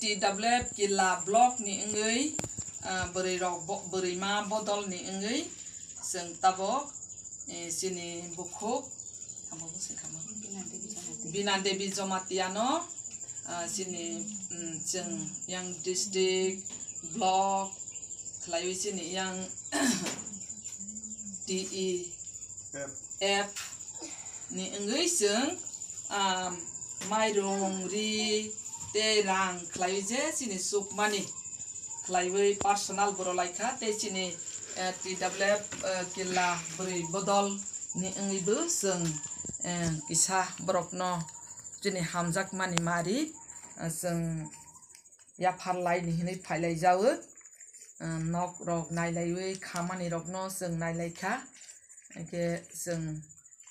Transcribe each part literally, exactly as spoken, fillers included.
T W F Killa block ni wngwi, ah, bwrwi rok bo-, bwrwi ma bodol ni wngwi chwng tabok, eh, chini bukhuk, abo bo se kama. Bina Devi Jamatia no, ah, chini, mm, chwng yang district, block, khlaiwi chini yang D E F ni wngwi chwng, ah, mairung, ri tei rang khlaiwi je chini chukmani khlaiwi personal borok laikha tei chini, eh, T W F, eh, Killa bwrwi bodol ni wngwibo chwng, eh, kisa borokno chini hamjakmani mari, eh, chwng yaphar laini hinwi phailai jago. Eh, nok rok nailaiwi khamani rokno chwng nailaikha. Hwnkhe chwng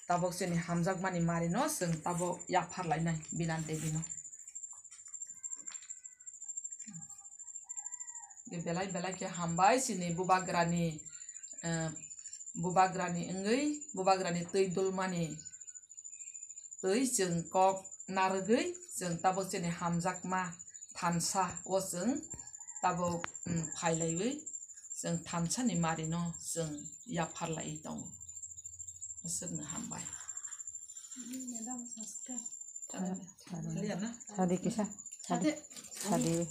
tabok chini hamjakmani marino chwng tabok yaphar lainai Bina Devi no. Belai belai khe hambai chini bubagrani, eh, bubagrani wngwi bubagrani twi dulmani twi chwng kok narwgwi chwng tabok chini hamjakma thansa o chwng tabok, mm, phailaiwi chwng thansani marino chwng yaphar laiwi tongo. Aswkno hambai. Sadi kisa. Sadi. Sadi.